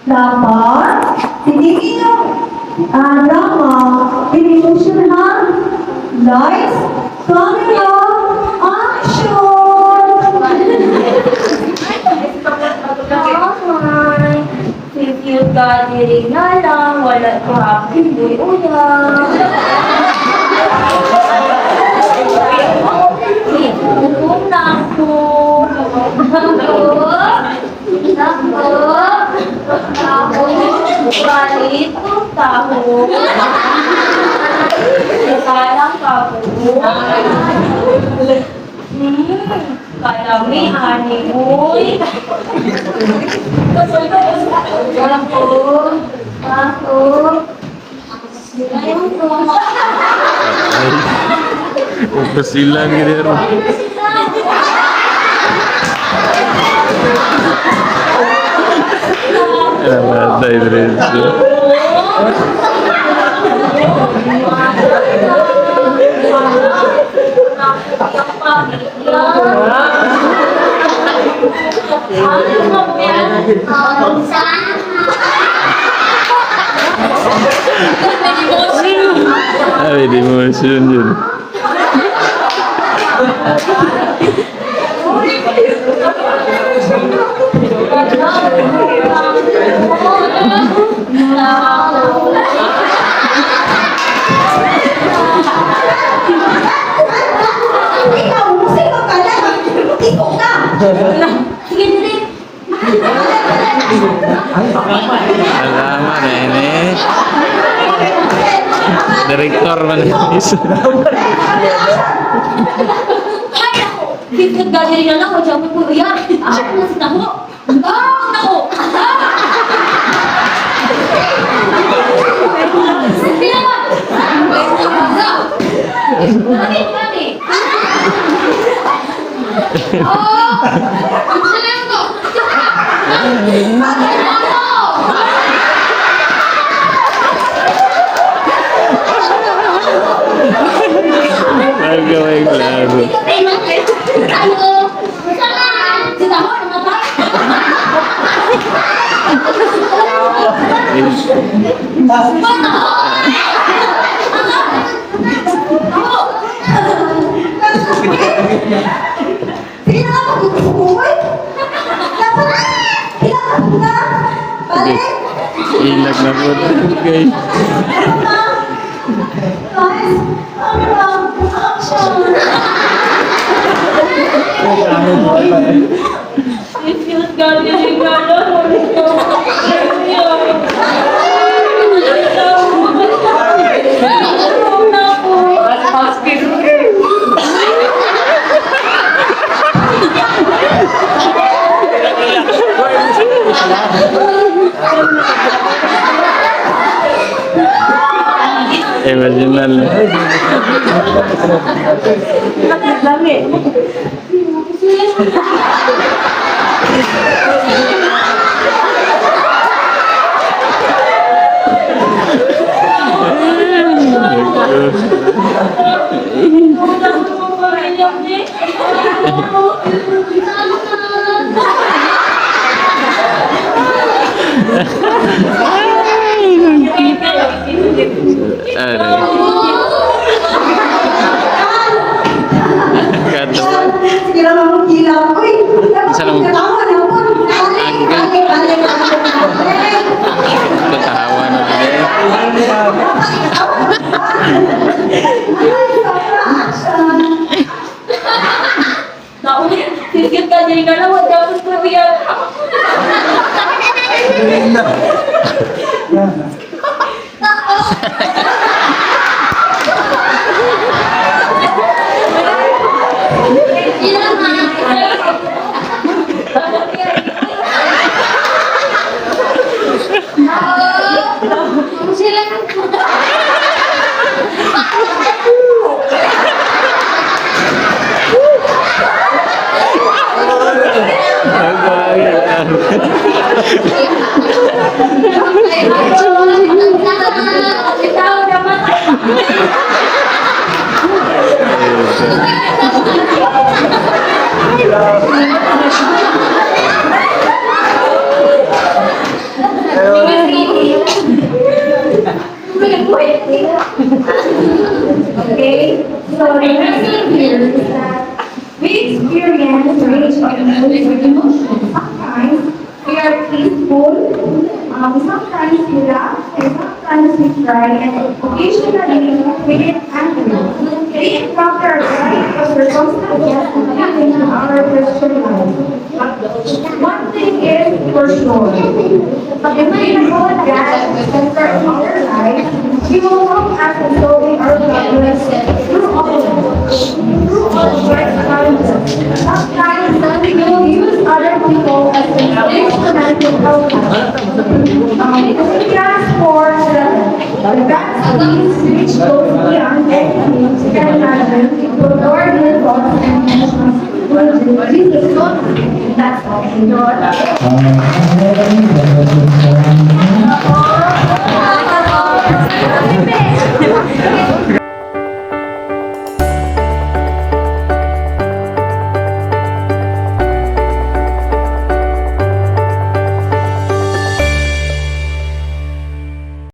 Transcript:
Dapat, sige inyong drama, with emotion ha. Lights, camera, action! Hi. If you gathering na lang, wala ko happy boy uya. Gutom na ako. Ako, ako, ako, Balit ko taho. Kalang kako. Kalami ani uy. Ako, ako, ayun ko. Basilan gitu ya. Era diretso. Ay, di motion yun. Ikaw, musika ka lang! Ikaw ka! Sige, dili. Alama na ini. Direktor man is. Ay, ako. Fifth gathering na lang, wala ko uya. Ako na sa taho. Ah, nako. Ah! Sige na. Bakit, bakit? Oh! Ang ko. Nagawin klaro. Ano? Saan? Si taho, namatay. Sige na nga, magkukukuhay! Dapat, ilang ka! Balik! Ilag na po. Okay. Guys, camera, action! If you gathering na lang, wala ko Gutom na ako. Emotional. Gutom na ako, pamilya ni. Aray. Kata. Sige na mga kilap. Uy, dapat Isa lang. katawa na po. Balik, balik, balik, balik. Katawa na din. Ay, sobra action. Naku, fifth gathering na lang, wala ko uya. Ikaw naman. beautiful. Sometimes we laugh and sometimes we cry and occasionally we get angry. We encounter a variety of circumstances in our Christian life. But one thing is for sure: if we put God at the center of our life, He will help us in solving our problems through all of life's challenges. Sometimes He will use other people as an instrument to help us. Philippians 4:7. God's peace, which goes beyond anything you can imagine, will guard your thoughts and emotions through Jesus. That's all.